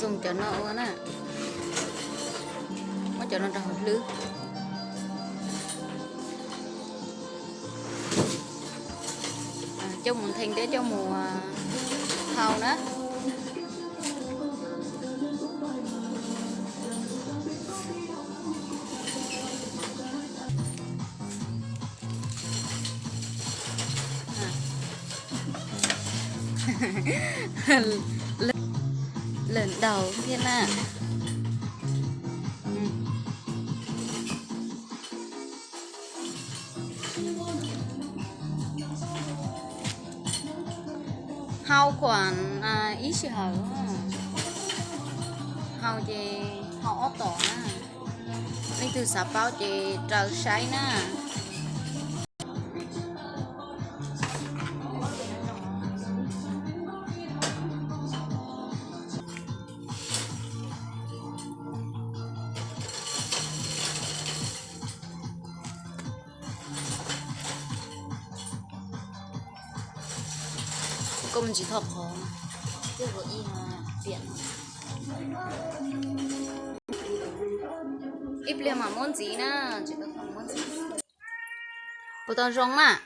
Zoo cov no ua na, muab cov no rau hauv hlwb. Coj mus ntheev thiab coj mus hau na. Lawm daus thiab na. Hau khuam ib sij hawm, hau ces hau ob tom na. Leej twg xav paub ces raws saib na. Koj mus ntxiv thom qhov. Ib pliag mam muab ntxiv na, tsis tau muab ntxiv. Puas tau zoo mas?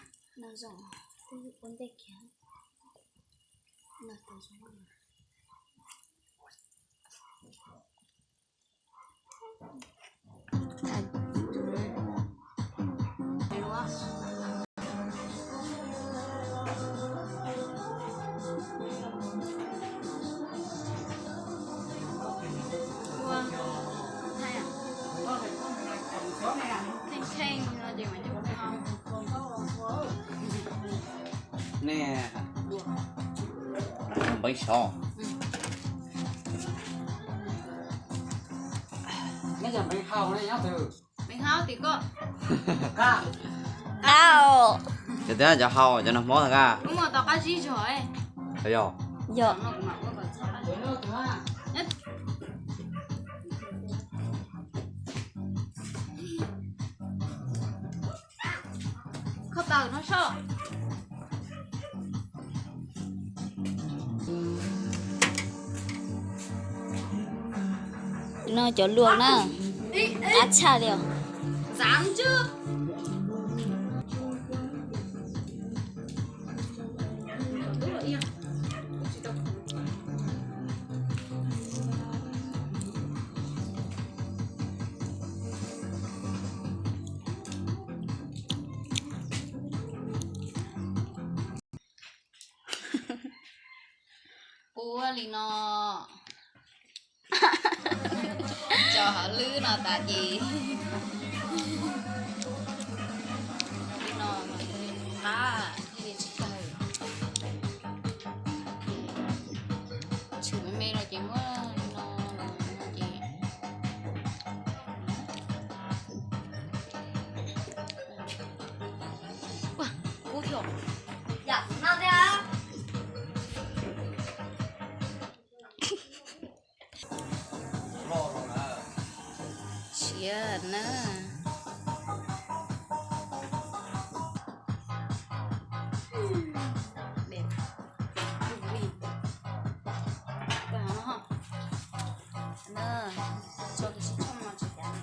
Npeb sov. Npeb hau ne, nyob twg? Npeb hau tim koj. Qab. Qab. Cov twg cov hau, cov nag hmob tag nqa. Lub no tau qab zib zog. Yog. Yog. Kho taws no soj. No cov luag na, qab tshaj li os. Ua li no. Tso hauv lwb no tas ces li no, qab thiaj li tsis tawg. Tshwm me me no ces muab li no, no ces kub thiab. Siav na. Tso tus sib tshooj no tsis cav.